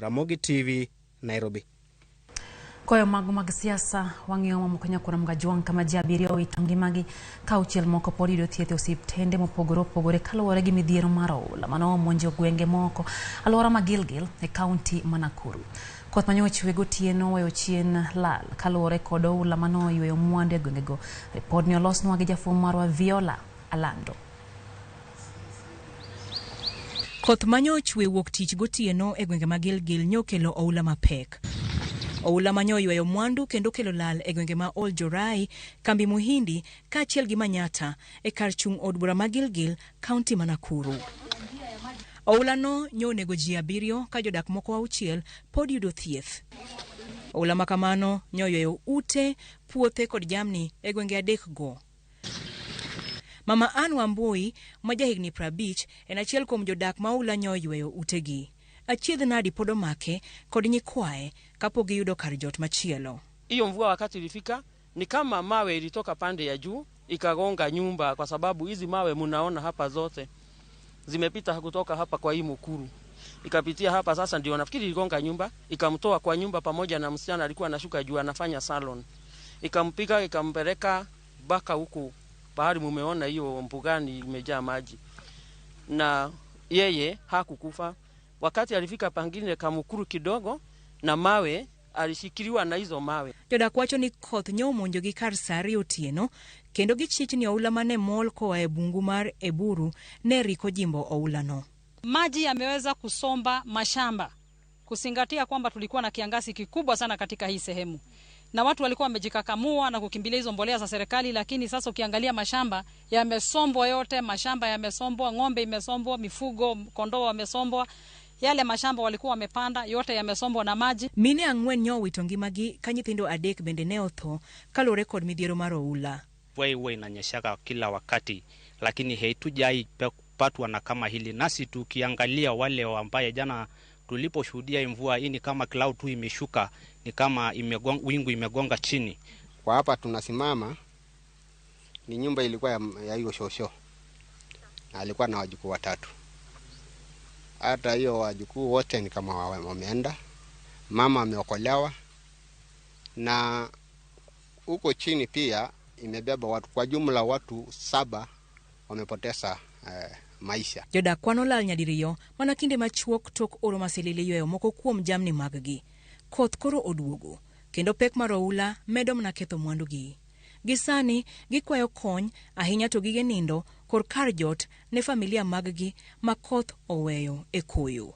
Ramogi TV, Nairobi. Koyo mago mag siasa wang'iyo mamoko nyakora Mgajwang' kama ji abiriyo owito ngimagi ka auchiel moko pod yudo thieth e osiptende mopogore opogore kaluwore gi midhiero mar oula mane omonjo gwenge moko alwora ma Gilgil e kaunti ma Nakuru. Koth manyo ochwe gotieno weyo chien lal kaluwore kod oula mane oyweyo mwandu e gwengego. Ripodni olosnwa gi jafwambo marwa Viola Alando. Koth manyo ochwe wuok tich gotieno e gwenge ma Gilgil nyokelo oula mapek. Oula manyo oyweyo mwandu kendo kelo lal e gwenge ma Ol Jorai, Kambi Muhindi kaachiel gi Manyata e kar chung' od bura ma Gilgil, kaunti ma Nakuru. Oula no nyo onego ji abiriyo ka jodak moko auchiel pod yudo thieth. Oula ma kamano nyo oyweyo ute, puothe kod jamni e gwenge adek go. Mama Ann Wambui ma jahigni 50 en achiel kuom jodak ma oula nyo oyweyo utegi. Achiedh nadi pod omake kod nyikwaye kapok giyudo kar jot machielo. Hiyo mvua wakati ilifika ni kama mawe ilitoka pande ya juu ikagonga nyumba, kwa sababu hizi mawe munaona hapa zote zimepita kutoka hapa kwa hii mukuru ikapitia hapa. Sasa ndio nafikiri iligonga nyumba, ikamtoa kwa nyumba pamoja na msichana alikuwa anashuka juu anafanya salon, ikampiga ikampeleka mpaka huku bahari. Mumeona hiyo mbugani imejaa maji, na yeye hakukufa. Wakati alifika pangine kamukuru kidogo na mawe, alishikiliwa na hizo mawe. Jodak wacho ni koth nyo omonjogi kar saa ariyo otieno kendo gichich ni oula mane mol koa e bungu mar Eburu ne riko jimbo oulano. Maji yameweza kusomba mashamba, kuzingatia kwamba tulikuwa na kiangazi kikubwa sana katika hii sehemu na watu walikuwa wamejikakamua na kukimbilia hizo mbolea za serikali, lakini sasa ukiangalia mashamba yamesombwa yote, mashamba yamesombwa, ng'ombe imesombwa, mifugo, kondoo wamesombwa, yale mashamba walikuwa wamepanda yote yamesombwa na maji. Mine ang'wen nyo owito ngimagi ka nyithindo adek bende ne otho kaluwore kod midhiero mar oula. Mvua huwa inanyeshaka kila wakati, lakini hatujai patwa na kama hili. Nasi tukiangalia wale ambaye jana tuliposhuhudia mvua hii, ni kama cloud tu imeshuka, ni kama wingu imegonga chini. Kwa hapa tunasimama ni nyumba ilikuwa ya hiyo shosho, na alikuwa na wajukuu watatu. Hata hiyo wajukuu wote ni kama wameenda, mama ameokolewa, na huko chini pia imebeba watu, kwa jumla watu saba wamepoteza maisha. Jodak kwano lal nyadiriyo mana kinde machuok tok oro masilili yweyo moko kuom jamni mag-gi. Koth koro oduogo kendo pek mar oula medo mana ketho mwandugi. Gi sani gikwayo kony ahinya to gige nindo kod kar jot ne familia mag-gi ma koth oweyo e koyo.